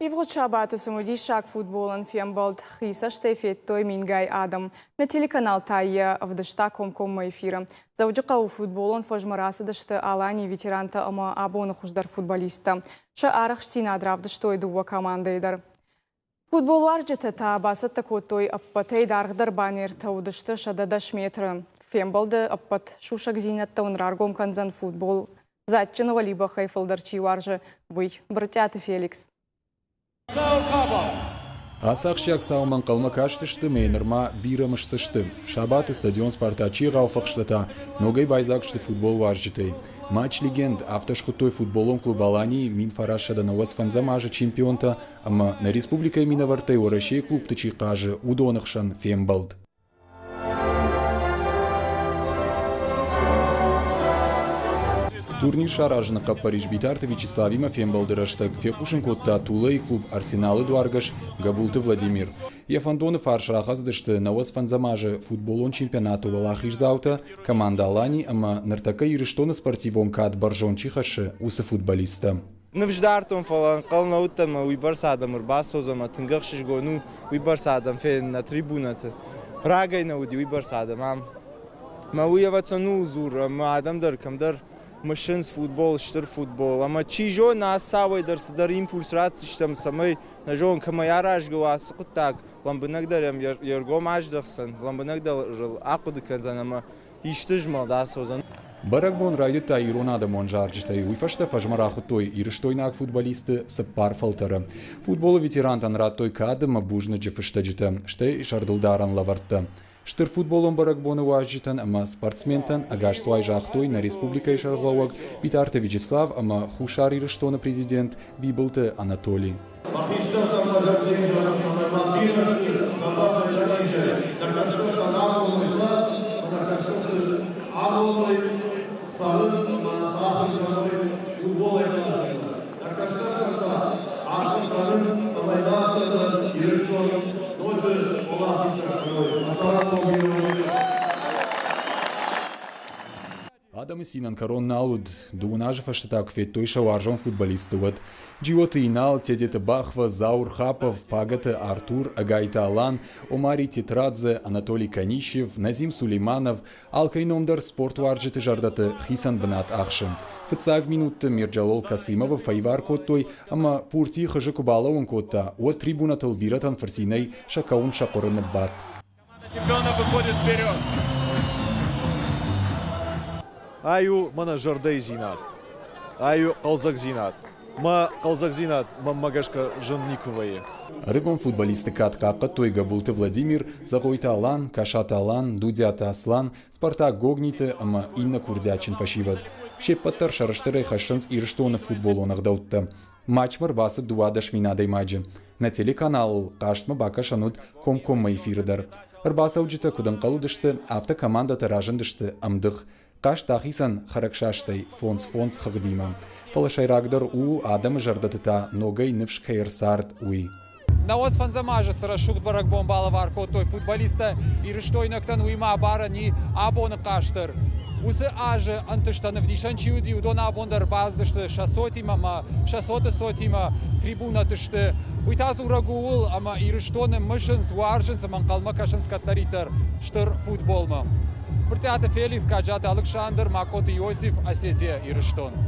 Ивгъуыд сабаты цымыдисаг футболӕн фембӕлд хи цӕстӕй федтой мингай адӕм. Нӕ телеканал та йӕ ӕвдыста комкоммӕ эфиры. Дзӕуджыхъӕуы футболон фӕзмӕ рацыдысты Аланийы ветерантӕ ӕмӕ абоны хуыздӕр футболисттӕ. Сӕ арӕхстдзинад равдыстой дыууӕ командӕйы дӕр. Футболуарзджытӕ та бацӕттӕ кодтой ӕппӕтӕй даргъдӕр баннертӕ уыдысты 110 метры. Фембӕлды ӕппӕт сусӕгдзинӕдтӕ уын раргом кӕндзӕн футбол дзаджджын уӕлибӕхӕй фылдӕр чи уарзы, уый, Брытъиаты Феликс. Ацы ахсджиаг цаумӕ ӕнхъӕлмӕ кастысты ӕмӕ нырма бирӕ мысдзысты. Сабаты стадион «Спартачы» егъау фӕхстӕ та ногӕй байдзаг сты футболуарзджытӕй. Матч легенд афтӕ схуыдтой футболон клуб «Алани» 1995 азы чемпионтӕ ӕмӕ нӕ республикӕйы минӕвӕрттӕй Уӕрӕсейы клубты чи хъазы, уыдоны хсӕн фембӕлд. Турнир саразыны хъӕппӕрис Битарты Вячеславимӕ фембӕлды рӕстӕг фехъусын кодта Тулӕйы клуб «Арсенал»-ы дуаргӕс Гӕбулты Владимир. Йӕ фӕндоны фарс рахӕцыдысты 95 азы футболон чемпионаты уӕлахиздзаутӕ, командӕ «Алани» ӕмӕ ныртӕккӕ Ирыстоны спортивон кад бӕрзонд чи хӕссы, уыцы футболисттӕ. Ныфс дардтон, фӕлӕ ӕнхъӕл нӕ уыдтӕн, ӕмӕ уыйбӕрц адӕм ӕрбацӕудзӕн ӕмӕ тынг ӕхсызгон у уыйбӕрц адӕм фенын нӕ трибунӕты. Рагӕй нӕ уыди уыйбӕрц адӕм ам. Мӕ уый ӕвӕццӕн ууыл дзуры, ӕмӕ адӕм дӕр кӕмдӕр мысынц футбол, стыр футбол. Ӕмӕ чи зоны, ацы цауӕй дӕр цыдӕр импульс ратдзыстӕм, цӕмӕй нӕ зонын, кӕмӕй аразгӕ у ацы хъуыддаг, лӕмбынӕгдӕр ӕм йе ргом аздӕхдзӕн, лӕмбынӕгдӕр ыл ахъуыды кӕндзӕн ӕмӕ исты змӕлд ацӕудзӕн. Бӕрӕгбон райдыдта ирон адӕмон зарджытӕй, уый фӕстӕ фӕзмӕ рахуыдтой ирыстойнаг футболистты цыппар фӕлтӕры. Футболы ветерантӕн радтой кад ӕмӕ бузныджы фыстӕджытӕ, стӕй зӕрдылдарӕн лӕвӕрттӕ. Стыр футболон бӕрӕгбоны уазджытӕн ӕмӕ спортсментӕн ӕгасцуай загътой нӕ республикӕйы сӕргълӕууӕг Битарты Вячеслав ӕмӕ Хуссар Ирыстоны президент Бибылты Анатоли. Адӕмы цинӕн кӕрон нал уыд. Дыууын азы фӕстӕ та куы федтой сӕ уарзон футболистты, уӕд Джиоты Инал, Тедеты Бахва, Заур Хапов, Пагӕты Артур, Ӕгайты Алан, Омари Тетрадзе, Анатолий Канищев, Назим Сулейманов алкӕй ном дӕр спортуарзджыты зӕрдӕты хицӕн бынат ахсы. Фыццаг минутты Мирджалол Касымовы фӕивар кодтой ӕмӕ пуртийы хызы куы балӕууын кодта, уӕд трибунӕтыл бирӕтӕн фырцинӕй сӕ кӕуын сӕ хъуыры ныббадт. Чемпионов выходит вперед. Ай у мӕнӕ зӕрдӕйдзинад, ай у хъӕлдзӕгдзинад. Мӕ хъӕлдзӕгдзинад мӕнмӕ гӕсгӕ зын никуы вӕййы. Ӕрыгон футболисты кад хъахъхъӕдтой Гӕбулты Владимир, Зӕгъойты Алан, Касаты Алан, Дудиаты Аслан, Спартак Гогниты ӕмӕ иннӕ курдиатджын фӕсивӕд. Се ппӕт дӕр сӕрыстырӕй хӕссынц Ирыстоны футболон ӕгъдӕуттӕ. Матчмӕ ӕрбацыд 12 мин адӕймаджы. Нӕ телеканалыл хъазтмӕ бакӕсӕн уыд комкоммӕ эфиры дӕр. Ӕрбацӕуджытӕ куыд ӕнхъӕл уыдысты, афтӕ командӕтӕ разындысты ӕмдых. Хъазт ахицӕн хӕрӕгсастӕй фондз-фондз хыгъдимӕ. Фӕлӕ сӕйрагдӕр у, адӕмы зӕрдӕты та ногӕй ныфс кӕй ӕрцард, уый. 95 азы цы рӕсугъд бӕрӕгбон балӕвар кодтой футболисттӕ ирыстойнӕгтӕн, уыимӕ абарӕн и абоны хъазт дӕр. Уыцы азы ӕнтыстӕн ӕвдисӕн чи уыди, уыдон абон дӕр бадздзысты сӕ цотимӕ ӕмӕ сӕ цоты цотимӕ трибунӕты сты. Уый та дзурӕг у ууыл, ӕмӕ Ирыстоны мысынц, уарзынц ӕмӕ ӕнхъӕлмӕ кӕсынц кӕддӕриддӕр стыр футболмӕ. Брытъиаты Феликс, Гаджаты Алыксандр, Макъоты Иосиф, Осетия, Ирыстон.